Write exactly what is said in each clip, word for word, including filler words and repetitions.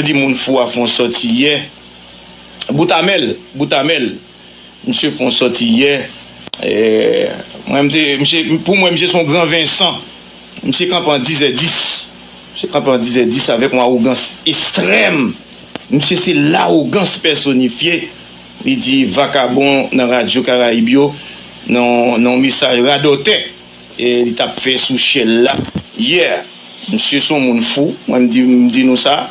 di moun fou a fè yon sòti yè. Boutamèl, Boutamèl, misye fè yon sòti yè. Eh, mwen, m te, misye, pou mwen, misye se yon gran Vensan. Misye kanpe an dizè dis. Misye kanpe an dizè dis avèk yon awogans ekstrèm. Misye se lawogans pèsonifye. Li di vakabon nan radyo Karayib yo, nan, nan yon mesaj radòtè, e li t ap fè sou chèl la yè. Misye se yon moun fou, mwen m di, m di nou sa.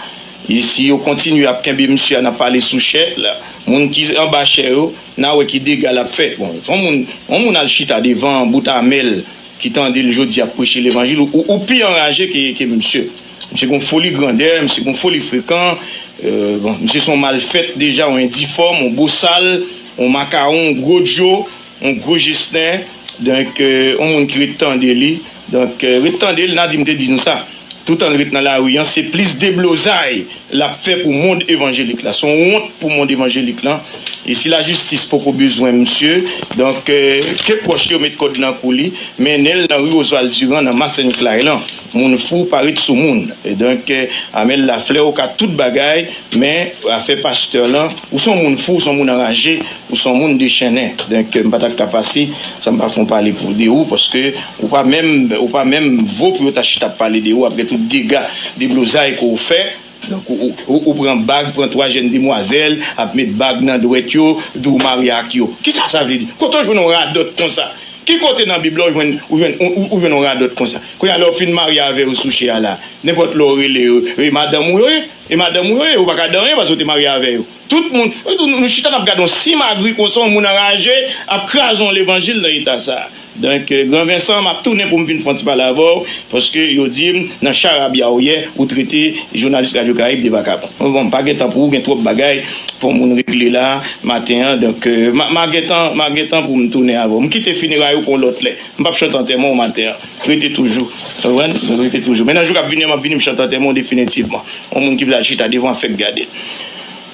E si yo kontinye ap kenbe misye a, n ap pale sou chè la, moun ki anba chè yo, n a wè ki dega l ap fè. Bon, se yon moun, yon moun al chita devan Boutamèl ki tande l jodi ap preche levanjil, ou, ou, ou pi anraje ke, ke misye. Misye gon foli grandè, misye gon foli frekan. Euh, bon, misye se yon malfèt deja, yon endifòm, yon bosal, yon makawon, yon gwo djo, yon gwo jestè. Donk, euh, yon moun ki ret tande li. Donk, euh, ret tande l, n a di m te di nou sa. Toutan l ret nan lari an, se plis deblozay l ap fè pou mond evanjelik la. Se yon wont pou mond evanjelik lan. E si lajistis poko bezwen misye, donk, euh, ke pwòch li yo met kòd nan kou li, mennen l nan ri Oswald Durand, nan Masenn Clay lan. Moun fou pa ret sou moun. E donk, euh, Amel Lafleur, ou ka tout bagay, men afè pastè lan, ou se yon moun fou, ou se yon moun anraje, ou se yon moun dechennen. Donk, euh, m pa ta ka pase san m pa fè yon pale pou de ou, paske ou pa menm, ou pa menm vo pou yo ta chita ap pale de ou, apre tout dega, deblozay ke w fè. Donk, ou, ou, ou, ou pran bag, pran twa jèn demwazèl, ap met bag nan dwèt yo, di w marye ak yo. Kisa sa vle di? Kote w jwenn yon radòt konsa? Ki kote nan Bib la w jwenn, ou jwenn, ou, ou, ou jwenn yon radòt konsa? Kounye a, lè w fin marye avè yo sou chè a la, nenpòt lè w rele yo, e madanm ou yo ye, e madanm ou yo ye, ou pa ka di anyen paske w te marye avè yo. Tout moun, nou, nou, nou chita n ap gade yon simagri konsa, yon moun anraje, ap kraze yon levanjil nan eta sa a. Donk, euh, Gran Vensan, m ap tounen pou m vin fè yon ti pale avè w, paske yo di m, nan charabya w yè, ou trete jounalis Radyo Karayib de vakabon. Bon, m pa gen tan pou ou, gen twòp bagay pou moun regle la, maten an. Donk, euh, m a, m a gen tan, m a gen tan pou m tounen avè w. M kite fineray ou pou yon lòt lè. M p ap chante antèman w maten an. Rete toujou. Ou konprann? Rete toujou. Men nan jou k ap vini an, m ap vini, m chante antèman w definitivman. Yon moun ki vle al chita devan fèk gade.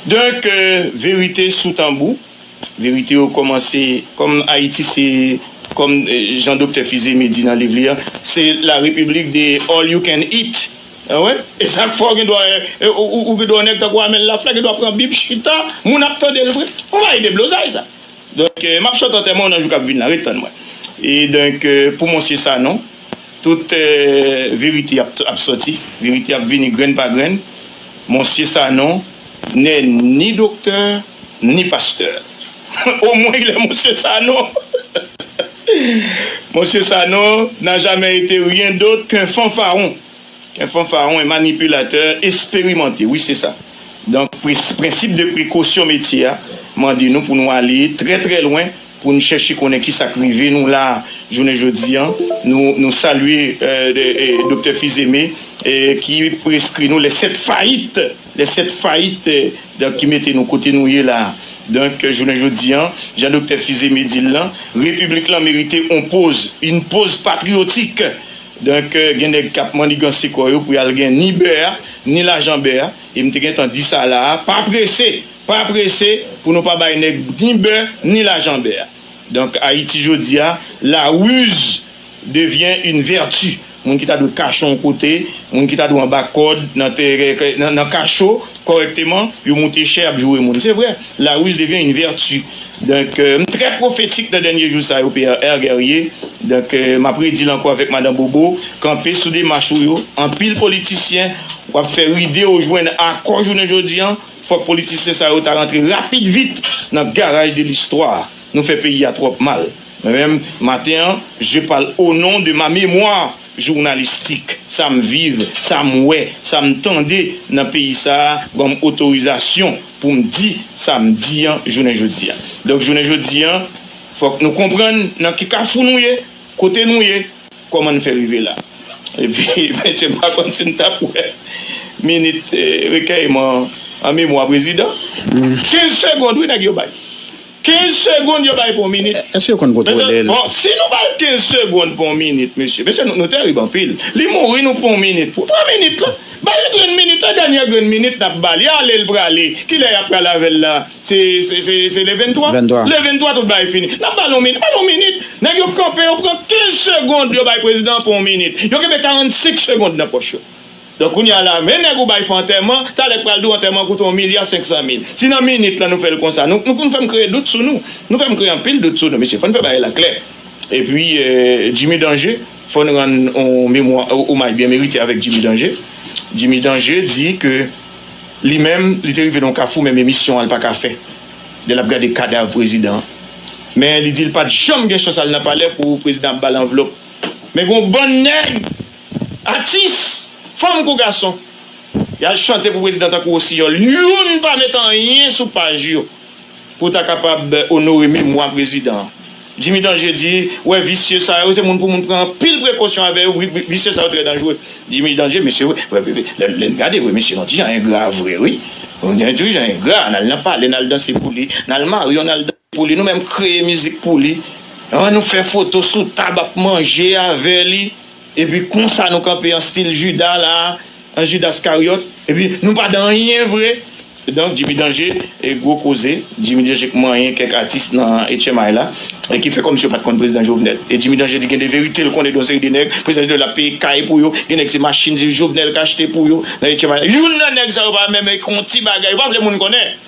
Donk, euh, verite sou tanbou. Verite yo kòmanse, kòm Ayiti se, kòm, eh, jan Doktè Fils-Aimé di nan liv li an, se la république de all you can eat. Ah wè? E sa k fè w gen dwa, eh, eh, ou, ou, ou gen dwa, nèg tankou Amel Lafleur gen dwa pran Bib chita, moun ap tande l vre. Yon bagay deblozay sa. Donk, eh, m ap chante antèman w nan jou k ap vin la, ret tann mwen. E donk, eh, pou Monsye Sanon, tout, eh, verite ap, ap sòti, verite ap vini grenn pa grenn. Monsye Sanon n'est ni docteur, ni pasteur. Au moins, il est Monsieur Sanon. Monsieur Sanon n'a jamais été rien d'autre qu'un fanfaron. Qu'un fanfaron, un manipulateur expérimenté. Oui, c'est ça. Donk, prens-, prensip de prekosyon metye a mande nou pou nou ale trè, trè lwen pou n chèche konnen kisa k rive nou la jounen jodi an. Nou, nou salye, euh, de, e, Doktè Fils-Aimé, e, ki preskri nou les sept faillites, les sept faillites, euh, donk, ki mete nou kote nou ye la. Donk, jounen jodi an, jan Doktè Fils-Aimé di l lan, repiblik lan merite yon poz, une pause patriotique. Donk, gen nèg k ap manniganse kò yo pou y al gen ni bè a, ni lajan bè a. E m te gentan di sa la a, pa prese, pa prese pou nou pa bay nèg ni bè, ni lajan bè a. Donk, Ayiti jodi a, la ruse devient une vertu. Moun ki ta dwe kache yon kote, moun ki ta dwe anba kòd, nan, nan, nan kacho, kòrèkteman, yo moute chè, y ap joure moun. Se vre, la ruse devient une vertu. Donk, euh, m trè pwofetik nan dènye jou sa yo, Pierre Guerrier. Donk, euh, m ap redi l ankò avèk Madan Bobo, kanpe sou demach ou yo. Anpil politisyen, w ap fè ride w jwenn akò jounen jodi an. Fòk politisyen sa yo ta rantre rapid vit nan garaj de listwa. Nou fè peyi a twòp mal. Mwen menm, maten an, je parle au nom de ma mémoire journalistique. Sa m viv, sa m wè, sa m tande nan peyi sa a, ban m otorizasyon pou m di sa m di an jounen jodi a. Donk, jounen jodi an, fòk nou konprann nan ki kafou nou ye, kote nou ye, kòman n fè rive la. Epi, mesye, m pa konn si n t ap wè minit, eh, rekèyman an memwa prezidan. Kenz segonn, wi, nèg yo bay. Kenz segonn yo bay pou yon minit. Èske yo konn kontwole l? Bon, si nou ba l kenz segonn pou yon minit, mesye, mesye, nou, nou terib anpil. Li mouri, nou pran yon minit pou, pran minit la. Ba l grenn minit la, dènye grenn minit n ap ba li. Ale l prale. Kilè y ap prale avè l la? Se, se, se, se le venntwa? Venntwa. Le venntwa, tout bagay fini. N ap ba l yon minit. Ba l yon minit. Nèg yo kanpe, yo pran kenz segonn, yo bay prezidan an pou yon minit. Yo kenbe karannsenk segonn nan pòch yo. Donk, kounye a la, men nèg ou bay fè antèman, talè k pral di w antèman koute yon milya senk san mil. Si nan minit lan nou fè l konsa, nou, nou, nou fè m kreye dout sou nou. Nou fè m kreye anpil dout sou nou, mesye. Fò n fè bagay la klè. Epi, euh, Jimmy Danger, fò n rann yon memwa, omaj byen merite avèk Jimmy Danger. Jimmy Danger di ke li menm, li te rive nan yon kafou, menm emisyon an, l pa ka fè. Lè l ap gade kadav prezidan an. Men li di l pa t janm gen chans al nan palè pou prezidan ap ba l anvlòp. Men gen yon bann nèg, atis, fanm kou gason, y al chante pou prezidan tankou wosiyòl. Youn pa met anyen sou paj yo pou ta kapab onore memwa prezidan an. Jimmy Danger di, wè, visye sa yo, se moun pou moun pran anpil prekosyon avè yo, vi-, vi-, visye sa yo trè danjere. Jimmy Danger, mesye, wè, wè, wè, lè, lè n gade, wè, mesye, yon ti jan engra vre, wi. Yon ti jan engra, n al nan palè, n al danse pou li, n al marye, n al danse pou li, nou menm kreye mizik pou li. An, nou fè foto sou tab ap manje avè li. Epi konsa nou kanpe an stil Jida la, an Jida Iskaryòt. Epi nou pa dan anyen vre. Donk, Jimmy Danger, e gwo koze. Jimmy Danger k manyen kèk atis nan H M I la, e ki fè kòmsi yo pa t konn prezidan Jovenel. E Jimmy Danger di gen de verite l konnen de yon seri de nèg, prezidan Jovenel ap peye kay pou yo, gen nèg se machin Jovenel k achte pou yo nan H M I la. Youn nan nèg sa yo pa menm ek yon ti bagay, yo pa vle moun konnen.